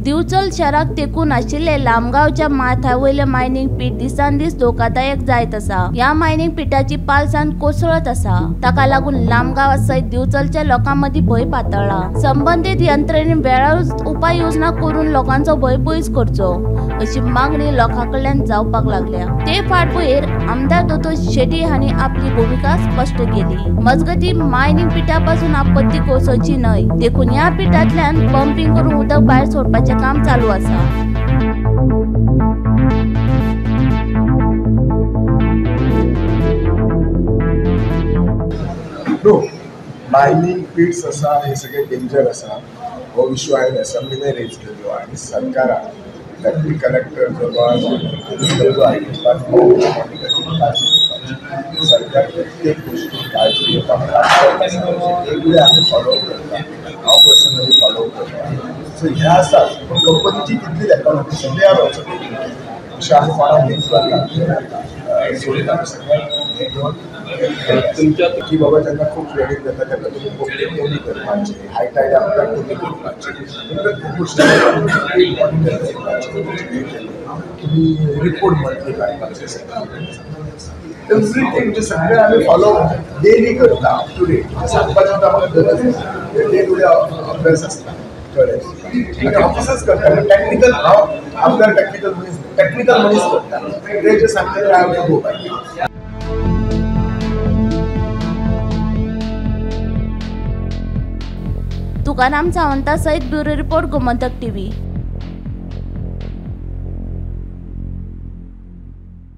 दिवचल शाराक तेकून आशिल्ले लामगांवच्या माथ्या वयले मायनिंग पीठ दिसान दीस धोकादायक जायत आसा. ह्या मायनिंग पिठाची पालसान कोसळत आसा. ताका लागून लामगांवा सयत दिवचलच्या लोकां मदीं भंय पातळ्ळा. संबंदीत यंत्रणेन वेळारूच उपाय योजना करून लोकांचो भंय पयस करचो अशी मागणी लोकां कडल्यान जावपाक लागल्या. ते फाटभुंयेर आमदार दोतोर शेट्ये हांणी आपली भुमिका स्पश्ट केली. मजगती मायनिंग पिठापासून आपत्ती कोसळची न्हय देखून ह्या पिठांतल्यान पंपिंग करून उदक भायर सोडपाचें काम चालू आसा. नो, मायनिंग पिट्स आसा हे सगळे डेंजर आसा. हो इशू हांवें एसेंब्लीनय रेज केल्लो आनी सरकारान डेप्युटी कलेक्टर जो जो I department काळजी घेवपाची, सरकार प्रत्येक गोश्टी काळजी घेवपाक वेगवेगळे आमी फॉलो करता. हांव पर्सनली फॉलो करता. सो हे आसा पूण कंपनीची तितली अकाउंटेशन they are also अशें आमी कोणाक हेच करता सोडीत आमी सगळ्यांक हें घेवन की बाबा जेन्ना खूब फ्लडींग जाता तेन्ना तुमी पंपिंग कमी करपाचें, हाय टायड आमकां कमी करपाचें, मॉनिटर करपाचें, तुमी रिपोर्ट मंथली काडपाचे, एवरीथींग म्हणजे सगळें आमी फॉलो डेली करता अप टू डेट. सांगपाचें सुद्दां आमकां गरज ना, डे टू डे अभ्यास आसता. कळ्ळें, ऑफिसर्स करता टॅक्निकल. हांव आमदार टॅक्निकल मनीस, टॅक्निकल मनीस करता ते जे सांगता ते हांव गो बाय. तुकाराम सावंता सहित ब्युरो रिपोर्ट, गोमंतक टीव्ही.